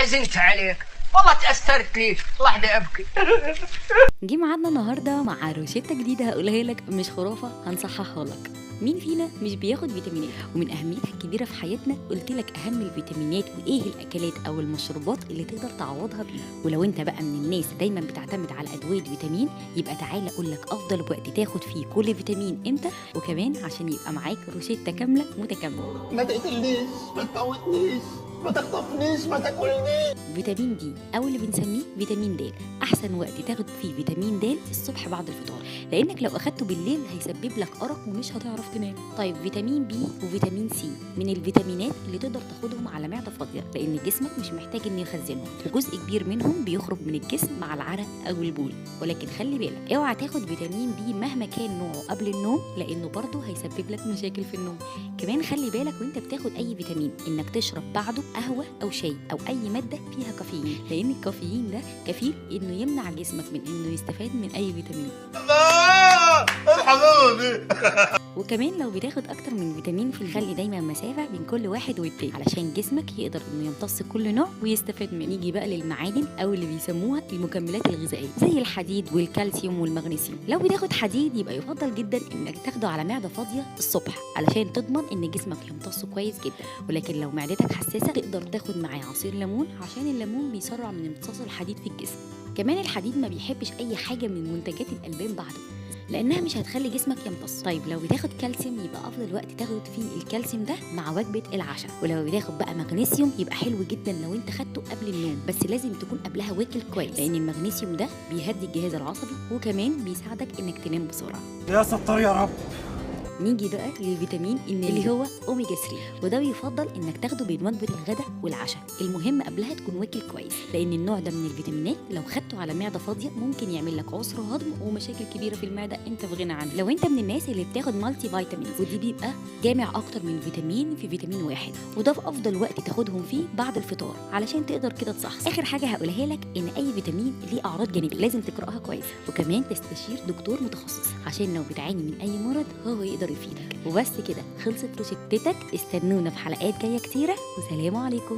حزنت عليك والله، تأثرت ليك لحظة أبكي. جه ميعادنا النهارده مع روشتة جديدة هقولها لك، مش خرافة، هنصححها لك. مين فينا مش بياخد فيتامينات؟ ومن اهميتها الكبيرة في حياتنا قلت لك اهم الفيتامينات وايه الاكلات او المشروبات اللي تقدر تعوضها بيها. ولو انت بقى من الناس دايما بتعتمد على ادوية فيتامين، يبقى تعالى اقول لك افضل وقت تاخد فيه كل فيتامين امتى، وكمان عشان يبقى معاك روشتة كاملة متكاملة. ما تقتلنيش، ما تموتنيش، ما تخطفنيش، ما تاكلنيش. فيتامين دي او اللي بنسميه فيتامين د، احسن وقت تاخد فيه فيتامين د الصبح بعد الفطار، لانك لو اخدته بالليل هيسبب لك ارق ومش هتعرف تنام. طيب فيتامين بي وفيتامين سي من الفيتامينات اللي تقدر تاخدهم على معده فاضية، لان جسمك مش محتاج انه يخزنهم، وجزء كبير منهم بيخرج من الجسم مع العرق او البول. ولكن خلي بالك، اوعى تاخد فيتامين بي مهما كان نوعه قبل النوم، لانه برضه هيسبب لك مشاكل في النوم. كمان خلي بالك وانت بتاخد اي فيتامين انك تشرب بعده قهوة او شاي او اي مادة فيها كافيين، لان الكافيين ده كفيل انه يمنع جسمك من انه يستفاد من اي فيتامين. الله، الحلاوة دي. وكمان لو بتاخد اكتر من فيتامين في الخلي دايما مسافة بين كل واحد والتاني علشان جسمك يقدر انه يمتص كل نوع ويستفاد منه. نيجي بقى للمعادن او اللي بيسموها المكملات الغذائية زي الحديد والكالسيوم والمغنيسيوم. لو بتاخد حديد يبقى يفضل جدا انك تاخده على معده فاضية الصبح علشان تضمن ان جسمك يمتصه كويس جدا. ولكن لو معدتك حساسة تقدر تاخد معاه عصير ليمون، عشان الليمون بيسرع من امتصاص الحديد في الجسم. كمان الحديد ما بيحبش اي حاجة من منتجات الالبان بعده، لانها مش هتخلي جسمك يمتص. طيب لو بتاخد كالسيوم يبقى افضل وقت تاخد فيه الكالسيوم ده مع وجبة العشاء. ولو بتاخد بقى مغنيسيوم يبقى حلو جدا لو انت خدته قبل النوم، بس لازم تكون قبلها واكل كويس، لان المغنيسيوم ده بيهدي الجهاز العصبي وكمان بيساعدك انك تنام بسرعة. يا ستار يا رب. نيجي بقى للفيتامين اللي هو اوميجا 3، وده بيفضل انك تاخده بين وجبة الغداء والعشاء، المهم قبلها تكون واكل كويس، لان النوع ده من الفيتامينات لو خدته على معده فاضية ممكن يعمل لك عسر هضم ومشاكل كبيرة في المعدة انت في غنى عنها. لو انت من الناس اللي بتاخد multivitamins، ودي بيبقى جامع اكتر من فيتامين في فيتامين واحد، وده في افضل وقت تاخدهم فيه بعد الفطار علشان تقدر كده تصحصح. اخر حاجة هقولها لك ان اي فيتامين ليه اعراض جانبيه لازم تقراها كويس، وكمان تستشير دكتور متخصص عشان لو بتعاني من اي مرض هو يقدر يفيدك. وبس كده خلصت روشتتك، استنونا في حلقات جاية كتيرة، وسلام عليكم.